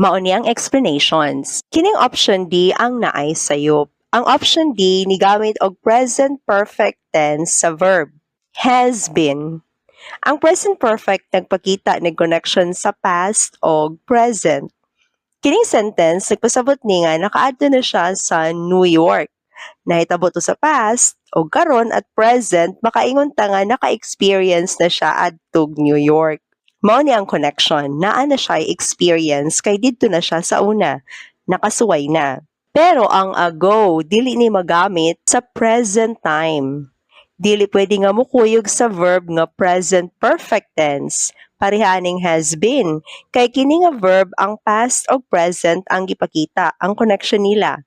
Mao ni ang explanations. Kining option D ang naay sayop. Ang option D nigamit og present perfect tense sa verb "has been." Ang present perfect nagpakita ng connection sa past o present. Kining sentence nagpasabot ni nga nakaadto na siya sa New York. Nahitabo to sa past o karon at present, makaingon ta nga naka-experience na siya adtog New York. Mao ni ang connection, naa na siya experience kay didto na siya sa una, nakasuway na. Pero ang "ago" dili ni magamit sa present time. Dili pwede nga mukuyog sa verb nga present perfect tense. Pareha aning "has been." Kay kini nga verb, ang past o present ang gipakita, ang connection nila.